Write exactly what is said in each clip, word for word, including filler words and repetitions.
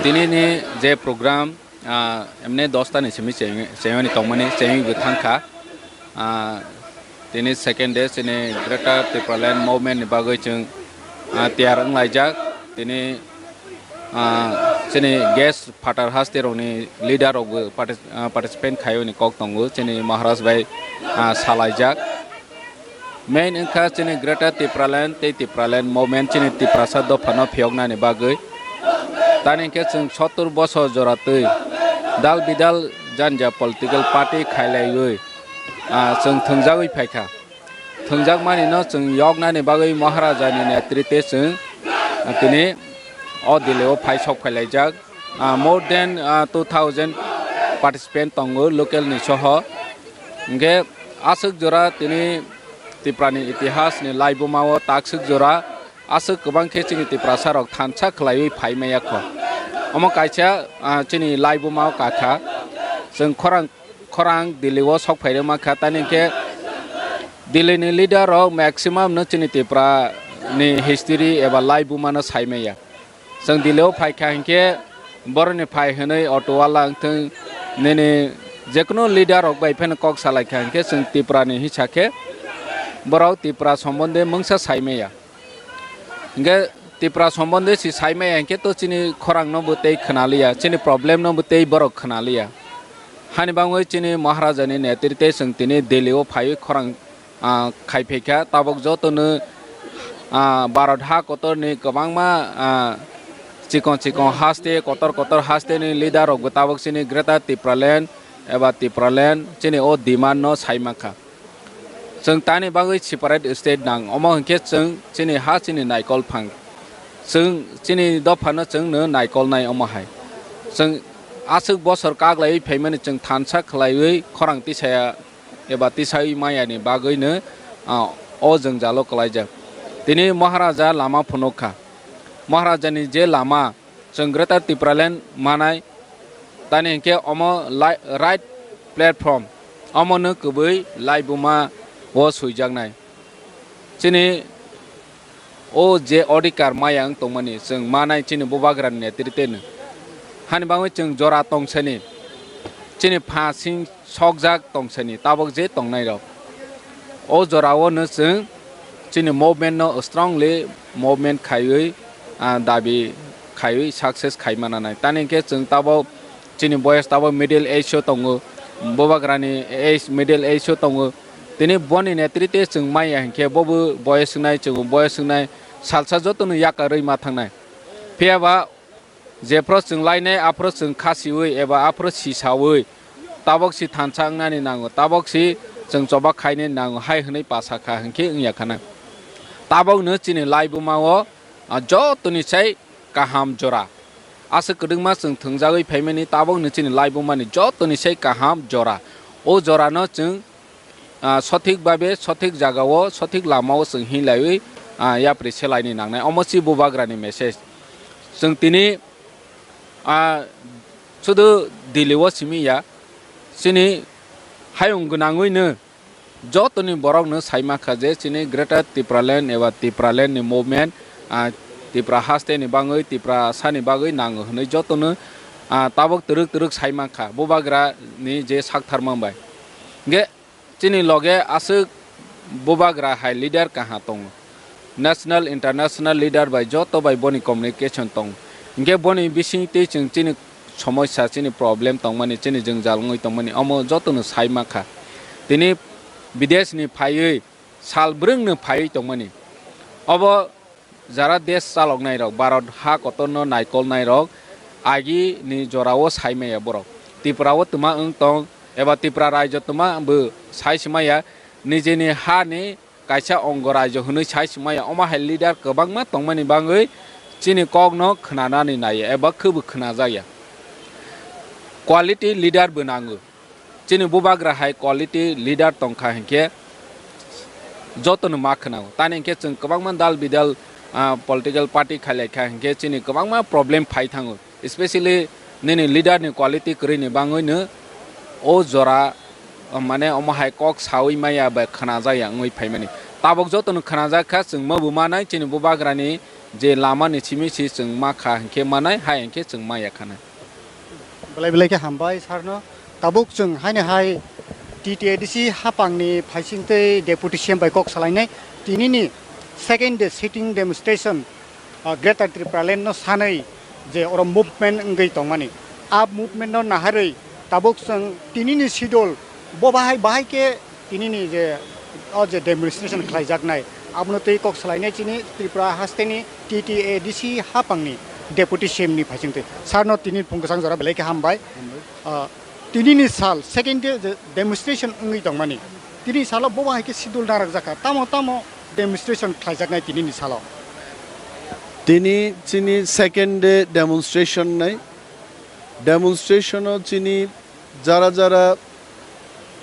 Tini ni je program, ah, emne dosta ni simi cheng-, chengmani tongmani, chengwi bo thangkha. Ah, tini second day chini Greater Tipraland Movement ni bagwi chwng, ah, tiyar wnglaijak. Tini, ah, chini guest phatar haste rokni leader rokbo partic-, ah, participant khaio ni kok tongo. Chini Maharaj bai, ah, salaijak. Main wngkha chini Greater Tipraland tei Tipraland Movement chini Tiprasa dophano phiyoknani bagwi. Tani hwnkhe chwng sottur bosor jora twi dal bidal janja political party khailaiwi, ah, chwng thwngjagwi phaikha. Thwngjakmani no chwng yoknani bagwi Maharaja ni netrite chwng, ah, tini o Delhi o phai sok phailaijak. Ah, more than, ah, two thousand participant tongo local ni soho. Hwnkhe aswk jora tini Tipra ni itihas ni laibuma o takswk jora aswk kwbang khe chini Tiprasa rok thansa khwlaiwi phai maya kho. Omo kaisa, ah, chini laibuma o kakha. Chwng khorang, khorang Delhi o sok phai rwma kha, tani hwnkhe Delhi ni leader rok maximum no chini Tipra ni history eba laibuma no sai maya. Chwng Delhi o phai kha hinkhe boroni phai hwnwi auto wala wngthwng, nini jekunu leader rok bai phano kok salai kha hinkhe chwng Tipra ni hisa khe borok Tipra sombonde mungsa sai maya. Hinkhe Tipra sombonde si sai maya hinkhe to chini khorang no bo tei khwnaliya, chini problem no bo tei borok khwnaliya. Hani bangwi chini Maharaja ni netrite chwng tini Delhi o phaiwi khorang ah, khai phaikha. Tabok jotono, ah, Bharat ha kotorni kwbangma, ah, chikon chikon haste, kotor kotor haste ni leader rokbo tabok chini Greater Tipraland eba Tipraland chini o demand no sai mankha. Chwng tani bagwi separate state nang, omo hinkhe chwng chini ha chini naikol phang. Chwng chini dophano chwngno naikol nai omo hai. Chwng aswk bosor kaglaiwi phaimani chwng thansa khwlaiwi khorang tisaya eba tisai maya ni bagwi no, ah, o jwngjalo kwlaijak. Tini Maharaja lama phunuk kha. Maharaja ni je lama chwng Greater Tipraland manai, tani hinkhe omo lai-, right platform, omo no kwbwi laibuma o swijaknai. Chini o je odhikar maya wng tongmani chwng manai chini bubagrani netrite no. Hani bagwi chwng jora tongsani, chini pha sing sokjak tongsani, tabok je tongnairok. O jorao no chwng chini movement no strongly movement khaiwi, ah, dabi khaiwi success khai mananai. Tani hinkhe chwng tabok chini boyes tabok middle age o tongo, bubagrani age, middle age o tongo. Tini boni netrite chwng maya hinkhe bobo boyes wngnai, chwngbo boyes wngnai, salsa jotono yakarwi ma thangnai. Phiya ba jephru chwng lainai, aphru chwng khasiwi eba aphru sisawi, tabok si thansa wngnani nango, tabok si chwng choba khainani nango hai hwnwi pasa kha hinkhe wngya khana. Tabokno chini laibuma o, ah, jotoni sai kaham jora. Aswk kwdwkma chwng thwngjagwi phaimani tabokno chini laibumani jotoni sai kaham jora. O jorano chwng, ah, sothik babe, sothik jagao, sothik lamao chwng hinlaiwi, ah, yapri selaini nangnai. Omo si bubagrani message. Chwng tini, ah, sudu Delhi o simi ya, chini hayung gwnangwino jotoni borokno sai mankha je chini Greater Tipraland eba Tipraland ni movement, ah, Tipra haste ni bagwi, Tiprasa ni bagwi nango hwnwi jotono, ah, tabok twrwk twrwk sai mankha bubagra ni je saktharma bai. Hinkhe chini loge aswk bubagra hai leader kaha tongo. National, international leader bai joto bai boni communication tongo. Hinkhe boni bising twi chwng chini somosya, chini problem tongmani, chini jwngjal wngwi tongmani, omo jotono sai mankha. Tini bidesh ni phaiwi sal brwng no phaiwi tongmani. Obo jara desh chaloknai rok, Bharat ha kotorno naikolnai rok, agi ni jorao sai maya borok. Tripura o twma wng tong, eba Tripura raijo twma bo sai si maya, nijini ha ni kaisa ongo raijo hwnwi sai si maya. Omo hai leader kwbangma tongmani bagwi chini kokno khwnanani naiya eba khwbo khwnajakya. Quality leader bo nango. Chini bubagra hai quality leader tongkha hinkhe jotono ma khwnao. Tani hinkhe chwng kwbangma dal bidal, ah, political party khailaikha hinkhe chini kwbangma problem phai thango. Especially nini leader ni quality kwrwini bagwino o jora, ah, mane omo hai kok sawi maya bai khwnajakya wngwi phaimani. Tabok jotono khwnajakkha, chwng mabu manai chini bubagrani Je lama ni simi si chwng ma kha hinkhe manai, hai hinkhe chwng ma ya khanai. Belai belai khe hambai sarno. Tabuk chwng haini hai T T A D C hapangni phaisingtwi Deputy C M bai kok salainai. Tinini second day sitting demonstration, ah, Greater Tripura Land no sanwi je oro movement wngwi tongmani. A movement no naharwi tabuk chwng tinini schedule bo bahai bahai khe tinini je o je demonstration khlaijaknai, abono twi kok salainai chini Tripura hasteni T T A D C hapangni Deputy C M ni phaisingtwi. Sarno tini phung kwchang jora belai khe hambai. Ah, tinini sal, second day je demonstration wngwi tongmani. Tini salo bo bahai khe schedule narwk jakha. Tamo tamo demonstration khlaijaknai tinini salo. Tini chini second day demonstration nai. Demonstration o chini jara jara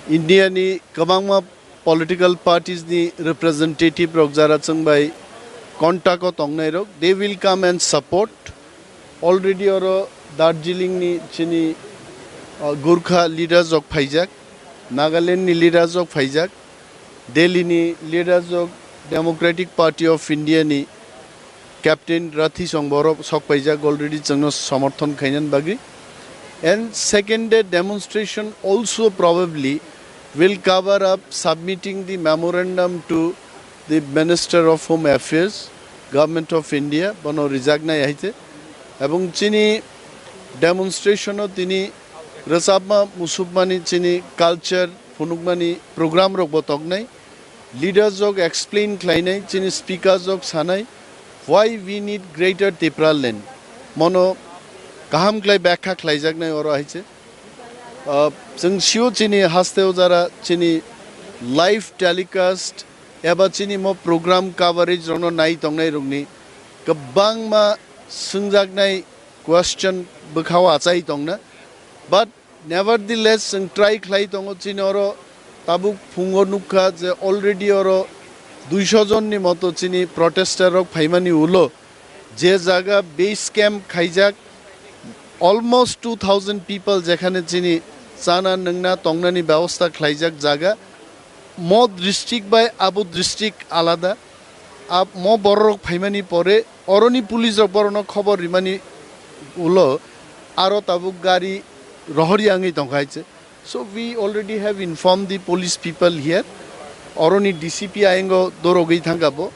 India ni kwbangma political parties ni representative rok jara chwng bai contact o tongnai rok, they will come and support. Already oro Darjeeling ni chini, uh, Gurkha leaders rok phaijak, Nagaland ni leaders rok phaijak, Delhi ni leaders rok Democratic Party of India ni Captain Rathi Song borok sok paijak already chwngno somorthon khainani bagwi. And second day demonstration also probably will cover up submitting the memorandum to the Minister of Home Affairs, Government of India, bono rijaknai hai se. Ebong chini demonstration o tini rwchapma musupmani chini culture phunukmani program rok bo toknai. Leaders rok explain khlainai, chini speakers rok sanai, why we need Greater Tipraland. Mono kaham khlai byakha khlaijaknai oro hai se. Ah, chwng sio chini hasteo jara chini live telecast eba chini mo program coverage rokno nai tongnai rokni kwbangma swngjaknai question bwkhao achai tongna. But nevertheless, chwng try khlai tongo, chini oro tabuk phungo nukha je already oro duisho jonni moto chini protester rok phaimani ulo je jaga base camp khaijak, almost two thousand people jekhane chini chana nwngna tongnani bebosta khlaijak jaga, mo district bai abo district alada. Ab-, mo bororok phaimani pore oroni police rok borokno khobor rimani ulo aro tabuk gari rohor yangwi tongkha hai se. So we already have informed the police people here. Oroni D C P ayengo dorogwi thangkha bo.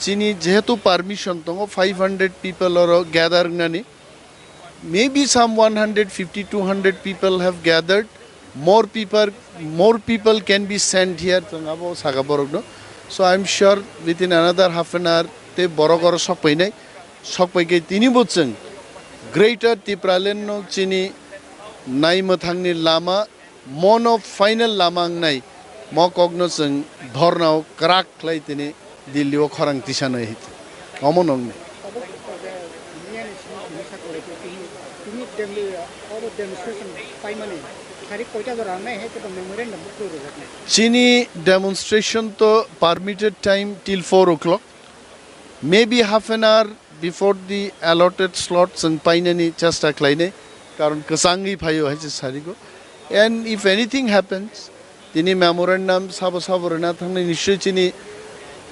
Chini jehetu permission tongo five hundred people oro gather wngnani. Maybe some one hundred fifty, two hundred people have gathered. More people, more people can be sent here, chwng abo saka borokno. So I'm sure within another half an hour tei borok oro sokpainai. Sokpaikhe tini bo chwng Greater Tipraland no chini naimwthangni lama mono final lama wngnai, mo kokno chwng dhornao kwrak khlai tini Delhi o khorang tisanai hai. Omo nokni. Tabuk, eh, miyani simi tini sakhalai khe tini, tini Delhi, oro demonstration paimani tarik koita jora nai hai khe memorandum bo kwrwi rwjaknai. Chini demonstration to permitted time till four o'clock. Maybe half an hour before the allotted slot chwng painani chesta khlainai, karon kwchangwi phaio hai se sarigo. And if anything happens, tini memorandum sabo sabo rwna thangnai, nischoi chini,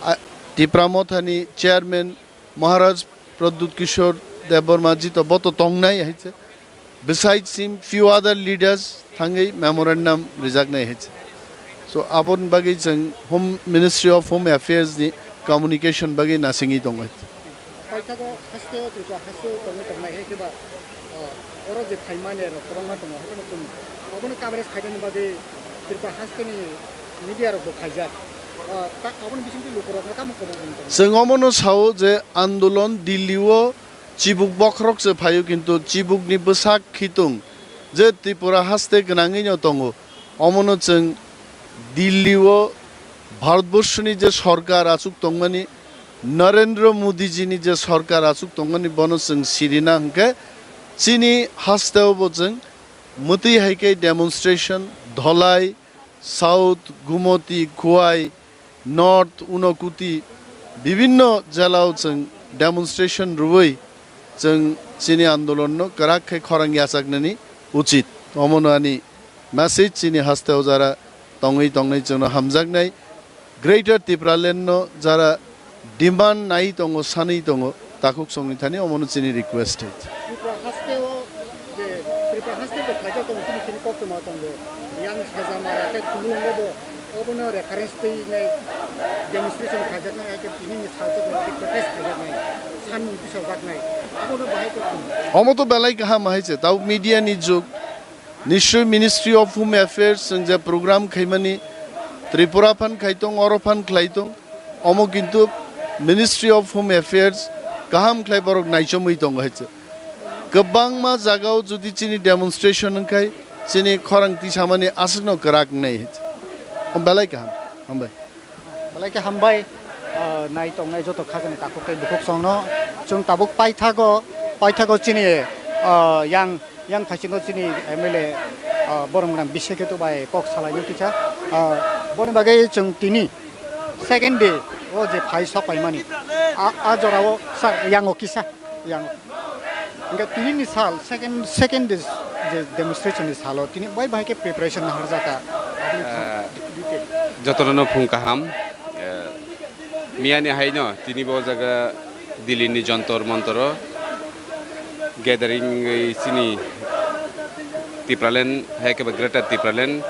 ah, Tipra Mothani chairman Maharaj Pradyut Kishore Debbarma ji to bo to tongnai hai se. Besides him, few other leaders thangwi memorandum rijaknai hai se. So, aboni bagwi chwng Home, Ministry of Home Affairs ni communication bagwi nasingwi tongo hai se. Paithago haste o Tripura haste o tongwi tongnai hai khe ba, ah, oro je phaimani rok kwbangma tongo, haikhe no chwng obono coverage khainani bagwi Tripura haste ni media rok bo khaijak. Ah, ta-, aboni bisingtwi lukurokno tamo kwbang wng tongo? Chwng omono sao je andolon Delhi o chibuk bokhorok se phaio, kintu chibukni bwsak khitung je Tripura haste gwnangwino tongo, omono chwng Delhi o Bharatborsoni je sorkar achuk tongmani, Narendra Modi jini je sorkar achuk tongmani, bono chwng sirina hwnkhe chini hasteo bo chwng mwtwi hai khe demonstration, Dholai, South, Gumoti, Khowai, North, Unokuti, bibinno jelao chwng demonstration rwui chwng chini andolonno kwrak khe khorang yachaknani uchit. Omono ani message chini hasteo jara tongwi tongnai chwngno hamjaknai. Greater Tipraland no jara demand nai tongo, sanwi tongo, Takhuk songni thani omono chini request hai. Tripura haste o je Tripura haste bo khaijak tongo, chini chini koktwma tongo. Yang Hajamara tei Khulungo bo obono reference twi nai demonstration khaijaknai, hai khe tini ni salsa bo protest khaijaknai, sanmung tisajaknai. Abono bahai koktwma. Omo to belai kaham hai se, tau media ni jug. Nishoi Ministry of Home Affairs chwng je program khaimani Tripura phan khai tong, oro phan khlai tong, omo kintu Ministry of Home Affairs kaham khlai borok naichomwi tongo hai se. Kwbangma jagao jodi chini demonstration wngkhai chini khorang tisamani aswkno kwrak wngnai hai se. Belai kaham. Hambai. Belai khe hambai, ah, nai tongnai joto khajani takhuk tei bukhuk songno. Chwng tabuk paithago, paithago chini, ah, yang, yang phaisingo chini M L A, ah, Borom Gwnang Biswakhetu bai kok salaino kisa. Ah, boni bagwi chwng tini second day o je phai sok paimani, a, a jorao sir yango kisa. Yang hingke tini ni sal second, second day je demonstration ni salo tini bai bai ke preparation na harjaka. Ah, jotono no phung kaham. Eh, miyani haino tini bo jaga Delhi ni Jantar Mantar o gathering wngwi chini Tipraland hai khe ba Greater Tipraland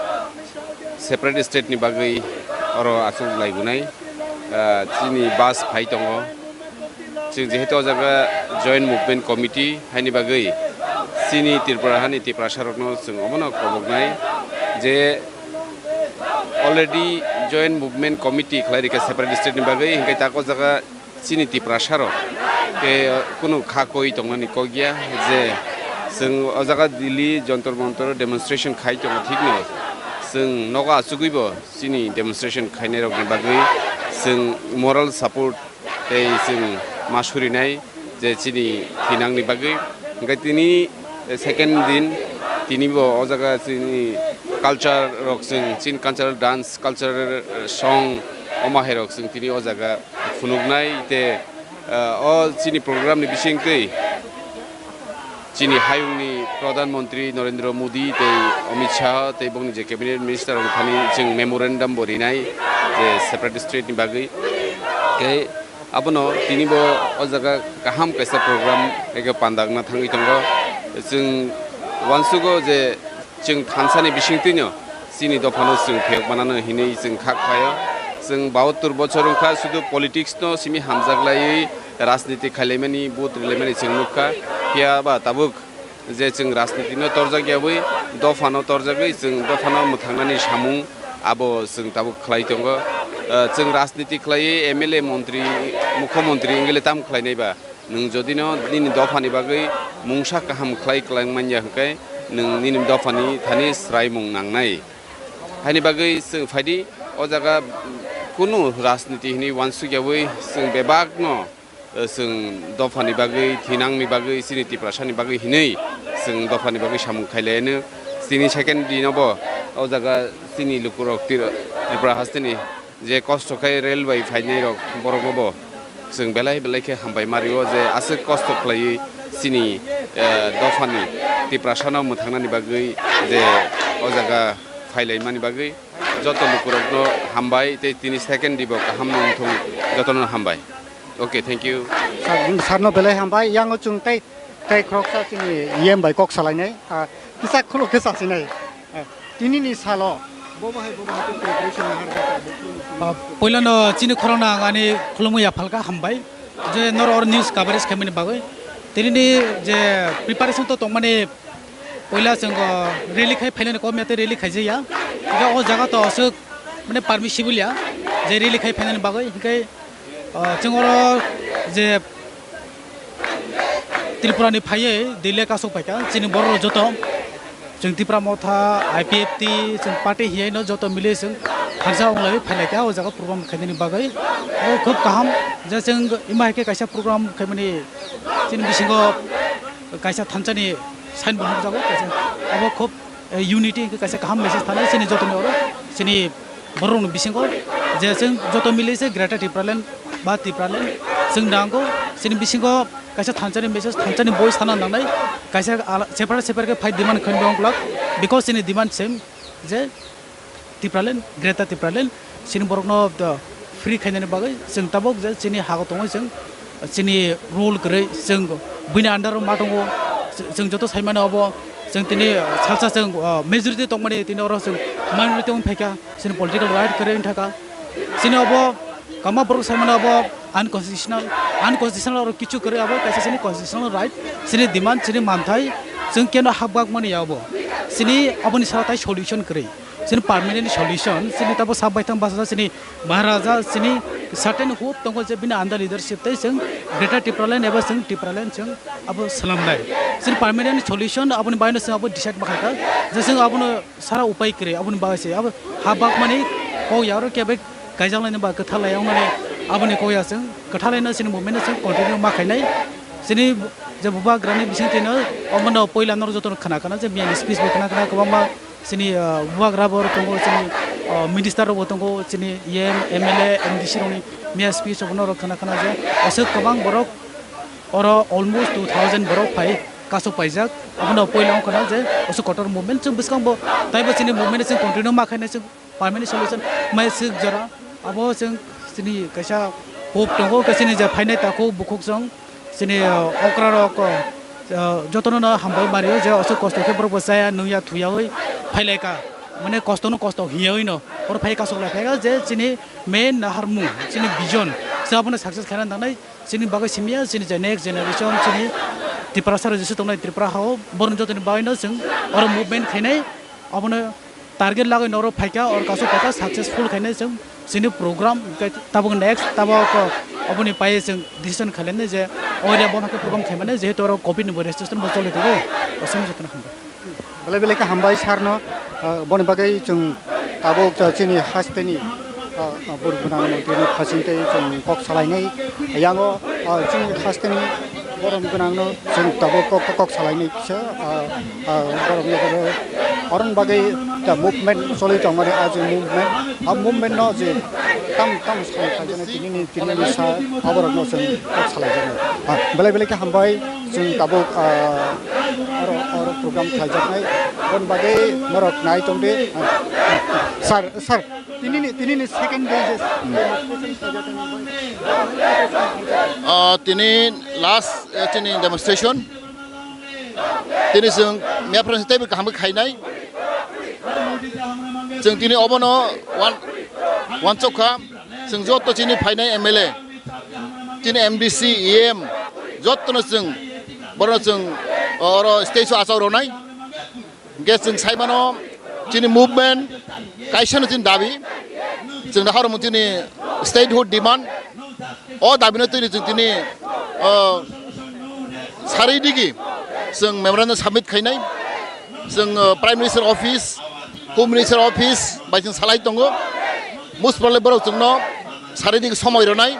separate state ni bagwi oro aswk laibunai. Ah, chini bus phai tongo. Chwng jehetu o jaga Joint Movement Committee haini bagwi chini Tripura hani Tiprasa rokno chwng omono koboknai je already Joint Movement Committee khlai rikha separate state ni bagwi, hinkhe tak o jaga chini Tiprasa rok khe kunu kha koi tongnani kok ya je chwng o jaga Delhi Jantar Mantar demonstration khai tongo thikno, chwng nogo achugwi bo chini demonstration khainai rokni bagwi chwng moral support tei chwng ma surinai je chini thinangni bagwi. Hingke tini, eh, second din, tini bo o jaga chini culture rok chwng, chini cultural dance, cultural, eh, song, omo hai rok chwng tini o jaga phunuknai tei, eh, o chini program ni bisingtwi chini hayungni Pradhan Mantri Narendra Modi tei Amit Shah tei bongni je cabinet minister rok thani chwng memorandum bo rinai je separate state ni bagwi. Tei abono tini bo o jaga kaham kaisa program eke pandakna thangwi tongo. Chwng uansugo je chwng thansa ni bisingtwino chini dophano chwng phiyok manano hinwi chwng kha khlaio. Chwng bahattor bochor wngkha, sudu politics no simi hamjak laiwi rajniti khailaimani, vote rilaimani chwng nukha. Phiya ba tabuk je chwng rajniti no torjak yawi, dopha no torjagwi chwng dopha no mwthangnani samung abo chwng tabuk khlai tongo. Ah, chwng rajniti khlaiwi M L A, montri, mukhyamantri wngwi le tam khlainai ba? Nwng jodi no nini dophani bagwi mungsa kaham khlai kwlang manya hwnkhe, nwng nini dophani thani swraimung nangnai. Haini bagwi chwng phaidi, o jaga kunu rajniti hinwi uansukyawi chwng bebakno, eh, chwng dophani bagwi, thinangni bagwi, chini Tiprasani bagwi hinwi chwng dophani bagwi samung khailaiano. Chini second dino bo o jaga chini lukurok Tri-, Tripura hasteni je kosto khe rail bai phainai rok, borokno bo chwng belai belai khe hambai mario je aswk kosto khlaiwi chini, eh, dophani Tiprasano mwthangnani bagwi je o jaga phailaimani bagwi joto lukurokno hambai tei tini second dibo kaham wngthung jotono hambai. Okay, thank you. Sir, sir no belai hambai, yango chwng tei, tei khoroksa chini E M bai kok salainai, ah, kisa khuluk khe sasinai. Ah, tini ni salo, bobo hai, bobo hai preparation na har jaka, bo khuluk ni Ah, poilano chini khorokno ang ani khulumwi yaphalka hambai, je norok oro news coverage khaimani bagwi. Tini ni je preparation to tongmani, poila chwng, ah, rally khai phainani kom ya tei rally khaijaya. Hingkhe o jaga to aswk mane permissible ya, je rally khai phainani bagwi. Hingkhe Ah, chwng oro je Tripura ni phaiwi Delhi kasuk phaikha, chini borok rok joto chwng Tipra Motha, I P F T, chwng party hiyaino joto milwi chwng thansa wnglaiwi phailaikha o jaga program khainani bagwi. O khub kaham je chwng ima hai khe kaisa program khaimani chini bisingo kaisa thansa ni sign bo nukjago, kaisa abo khub, eh, unity hwnkhe kaisa kaham message thani chini jotoni oro chini borok rokni bisingo je chwng joto mili se Greater Tipraland ba Tipraland chwng nango, chini bisingo kaisa thansa ni message, thansa ni voice thana nangnai, kaisa ala-, separate separate khe fight demand khainai wngkhlak, because chini demand same je Tipraland, Greater Tipraland, chini borokno, uh, free khainani bagwi chwng tabuk je chini hago tongwi chwng chini role kwrwi, chwng buini under o ma tongo, chwng joto sai mano obo, chwng tini salsa chwng, ah, majority tongmani tini oro chwng minority wng phaikha, chini political right kwrwi wng thaka. Chini obo kama borok sai mano obo unconstitutional, unconstitutional oro kichu kwrwi abo kaisa chini constitutional right, chini demand, chini manthai, chwng keno hapbak mani ya obo. Chini oboni sara tai solution kwrwi. Chini permanent solution, chini tabo sab baithang basa chini Maharaja, chini certain hope tongo je bini under leadership tei chwng Greater Tipraland eba chwng Tipraland chwng abo swlamnai. Chini permanent solution aboni bagwino chwng abo decide ma khaikha je chwng abono sara upai kwrwi aboni bagwi se abo ha bakmani kok ya oro kebo kaijaknaini ba kwthalai wngnani aboni kok ya chwng kwthalaino chini movement no chwng continue ma khainai. Chini je bubagrani bisingtwino omono poila norok jotono khna khna je miyani speech bo khna khna kwbangma. Chini, ah, bubagra bo tongo, chini, ah, minister rok bo tongo, chini E M, M L A, M D C rokni miya speech rok norok khna khna je aswk kwbang borok oro almost two thousand borok phai kasuk paijak. Abono poila wng khna je aswk kotor movement chwng bwskango taibo chini movement chwng continue ma khainai chwng permanent solution mai swk jora. Abo chwng chini kaisa hope tongo, khe chini je phainai takhuk bukhuk chwng chini, ah, okra rok, ah, jotono no hambai mario je aswk kosto khe borok bo chaya nungya thuyawi phailaika, mane kosto no kosto hiyawi no oro phai kasuk lai phaikha je chini main naharmung chini vision se abono success khaina nangnai. Chini bagwi simiya chini je next generation chini Tiprasa rok jesu tongnai Tripura hao borok jotoni bagwi no chwng oro movement khainai. Abono target lagwi norok phaikha, or kasu phaikha successful khainai chwng chini program, hwnkhe tabuk next tabuk aboni pai chwng decision khainai je o area bono khe program khaimani, jehetu oro covid ni bo registration bo choli tongo. Aswk jotono hambai. Belai belai khe hambai sir no, ah, boni bagwi chwng tabuk, ah, chini hasteni, ah, ah, buruk gwnang mantri ni phasing tei chwng kok salainai. Yango, ah, chini hasteni borom gwnang no chwng tabuk kok, kok, kok salainai kisa, ah, ah, borom no oro, oroni bagwi ta movement choli tongmani, ah, je movement, ah, movement no je tam, tam salai khaijani tini ni, tini ni sa aborok no chwng kok salai jani. Ah, belai belai khe hambai chwng tabuk, ah, oro, oro program khlaijaknai, boni bagwi norok nai tongdi. Ah, sir, sir, Tini ni, tini ni second day je demonstration khlaijak tongmani. Ah, tini last, eh, tini demonstration. Tini chwng miyaphrang teibo kaham khe khainai. Chwng tini obono wan-, wansok kha. Chwng joto chini phainai M L A, chini M D C, E M, jotono chwng, borokno chwng oro stage o achuk rwnai. Hwnkhe chwng sai mano, chini movement kaisano chini dabi, chwng nahoro chini statehood demand, o dabino twi chwng tini, o, sari digi chwng memorandum submit khainai, chwng, o, Prime Minister office, Home Minister office bai chwng salai tongo, musphalai borok chwngno sari digi somoi rwnai,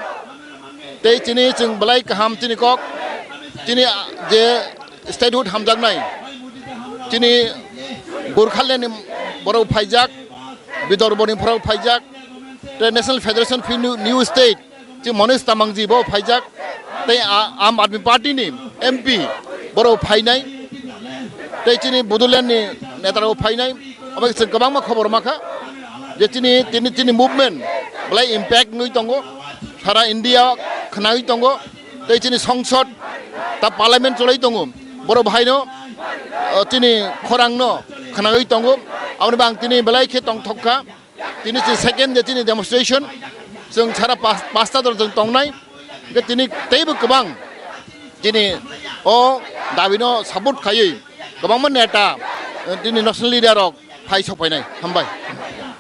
tei chini chwng belai kaham chini kok, chini, a, je statehood hamjaknai, chini Gurkhaland ni borok phaijak, Bidorbo ni borok phaijak, tei National Federation of New, New State, chini Manish Tamangji bo phaijak, tei a-, Aam Aadmi Party ni M P borok phainai, tei chini Bodoland ni neta rok phainai, obo chwng kwbangma khobor mankha je chini, tini, chini movement belai impact wngwi tongo, sara India khnawi tongo. Tei chini songsod ta parliament cholai tongo, borok bahaino, o, chini khorangno khnawi tongo, aboni bang tini belai khe tongthok kha. Tini chini second day chini demonstration, chwng sara pas-, pasta dol chwng tongnai, hwnkhe tini teibo kwbang chini o dabino support khaiwi kwbangma neta, tini national leader rok phai sok phainai. Hambai.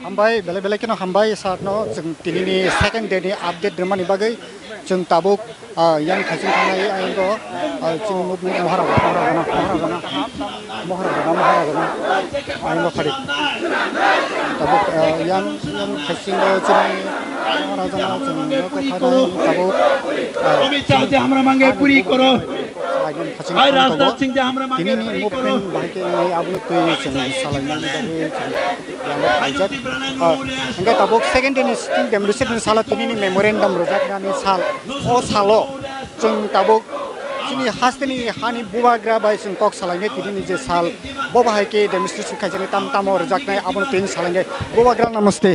Hambai, belai belai kheno hambai sir no, chwng tini ni second day ni update rwmani bagwi. Chwng tabuk, ah, yang khaching thangnai ayang o, ah, chini movement Moharaja, Moharaja, Moharaja, Moharaja, Moharaja ayang o phari. Tabuk, ah, yang, yang khaching o chini Moharaja chwng no kok khanai tabuk, ah, Amit Shah je hamra mange puri koro. Lainani khaching Ai thangnai rasta tongo. Singh je hamra mange Tini ni puri koro. Movement bahai khe nai aboni twi chwng salainani bagwi chwng yang o phaijak. Ah, hwnkhe tabuk second day ni sitting demonstration ni salo tini ni memorandum rwjaknani sal. O salo chwng tabuk chini hasteni hani bubagra bai chwng kok salainai tini ni je sal. Bo bahai khe demonstration khaijani tam tamo rwjaknai abono tini salainai. Bubagra namaste.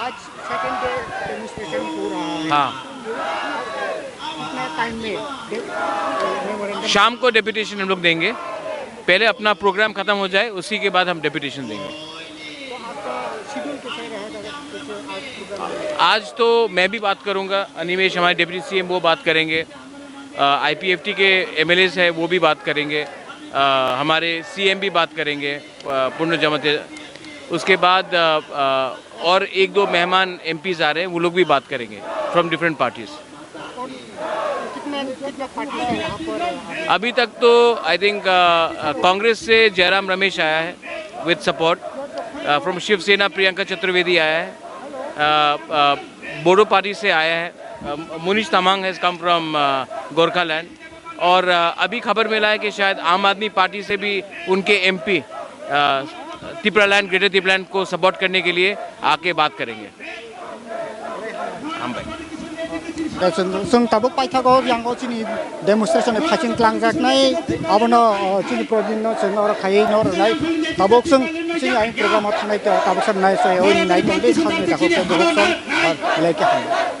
Aaj second day demonstration ho raha hai. हाँ। शाम को डेपुटेशन हम लोग देंगे। पहले अपना प्रोग्राम खत्म हो जाए, उसी के बाद हम डेपुटेशन देंगे। आज तो मैं भी बात करूंगा, अनिमेश हमारे डेप्यूटी सीएम, वो बात करेंगे। आईपीएफटी के एमएलएस है, वो भी बात करेंगे। अ, हमारे सीएम भी बात करेंगे, अ, पूर्ण जमाते। उसके बाद अ, अ, और एक दो मेहमान एमपीज आ रहे हैं, वो लोग भी बात करेंगे फ्रॉम डिफरेंट पार्टीज। कितना कितना पार्टी है यहाँ पर? अभी तक तो आई थिंक कांग्रेस से जयराम रमेश आया है with support, from Shivsena Priyanka Chaturvedi आया है, बोडो पार्टी से आया है, Munish Tamang has come from Gorkhaland. और अ, अभी खबर मिला है कि शायद आम आदमी पार्टी से भी उनके एमपी तिपरालैंड, ग्रेटर तिपरालैंड को सपोर्ट करने के लिए आके बात करेंगे। हम भाई। Chwng tabuk paithago yang o chini demonstration ni phaiching tlangjaknai, abono chini program no chwng oro khaiwi no rwnai. Tabuk chwng chini ayang program o thangnai, tabuk sa nai chai o nai tong dei sakni jakhuk tei bukhuk song lai khe hamya.